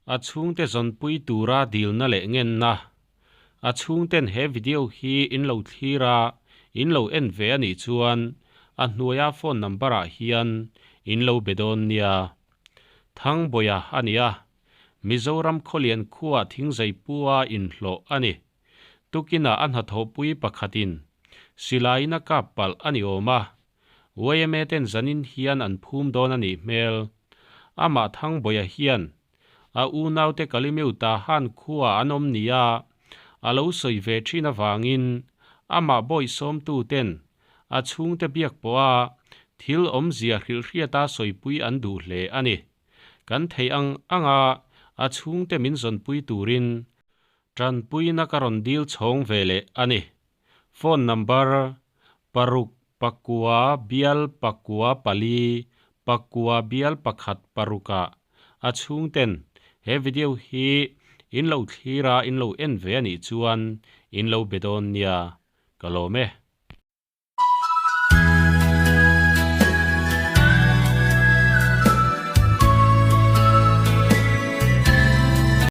A chhungte zawnpui tura dilna leh ngenna. A chhungten he video hi in lo thlir a, in lo en ve a nih chuan a hnuaia phone number ah hian in lo be dawn nia. Thangbawiha a ni a, Mizoram Khawlian khuaah thingzaipua inhlawh a ni. Tukinah a hnathawhpui pakhatin silaiin a kap palh a ni awm a, yma ten zanin hian an phum dawn a nih hmel. Amah Thangbawiha hian a unaute Kalimeu Tahan khuaah an awm nia a lo sawi ve thin avangin amah bawihsawmtu ten a chhungte biak pawha thil awmzia hrilhhriata sawipui an duh hle a ni. Kan theih ang anga a chhungte min zawnpui turin Tanpuina ka rawn dil chhawng ve leh a ni. Phone number, paruk pakua bial pakua pali pakua bial pakhat paruk ah a chhungten he video hi in lo thlir a in lo en ve a nih chuan in lo be dawn nia ka lawm e.